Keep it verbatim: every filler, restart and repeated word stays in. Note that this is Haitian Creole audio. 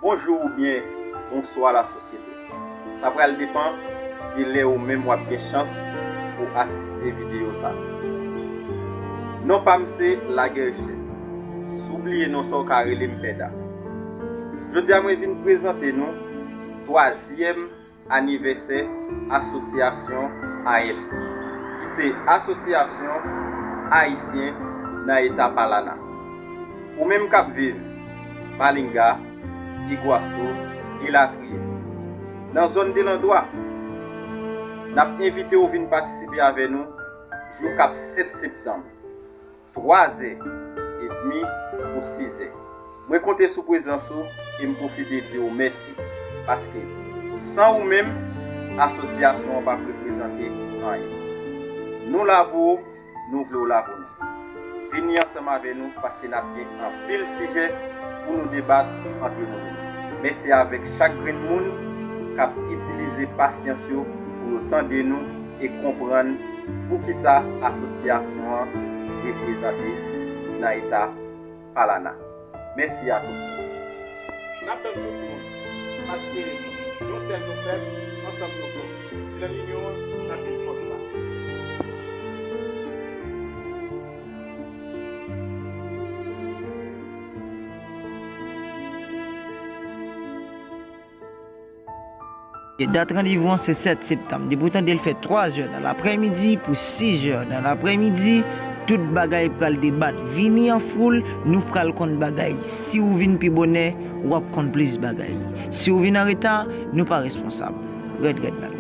Bonjou oubyen bonswa lasosyete. Sa pral depann de lè ou menm w ap gen chans pou asiste videyo sa. Non pa m se Laguerre Eugène. Si w bliye non sa, w ka rele m Pèda. Jodi a mwen vin prezante nou twazyèm anivèsè asosyasyon A M, ki se Asosyasyon Ayisyen nan Eta Palana. Ou menm k ap viv Malinga, Igwaso, elatriye, nan zòn Delandwa, n ap envite w vin patisipe avè nou jou k ap sèt septanm, twa zè edmi pou sis zè. Mwen konte sou prezans ou e m pwofite di w mèsi, paske san ou menm, asosyasyon an p ap reprezante anyen. Nou la pou ou, nou vle w la pou nou. Vini ansanm avè nou, paske n ap gen anpil sijè pou nou debat antre nou menm. Mèsi avèk chak grenn moun k ap itilize pasyans yo pou yo tande nou e konprann poukisa asosyasyon an reprezante nan eta Palana. Mèsi a tout. N ap tann tout moun, paske yon sèl nou fèb, ansanm nou fò. Se nan linyon an n ap jwenn fòs la. E dat randevou an se sèt septanm. Depi w tande l fè twa zè nan laprèmidi pou sis zè nan laprèmidi, tout bagay pral debat. Vini an foul, nou pral konn bagay. Si w vin pi bonè, w ap konn plis bagay. Si w vin an reta, nou pa responsab. Rèd, rèd, mèt.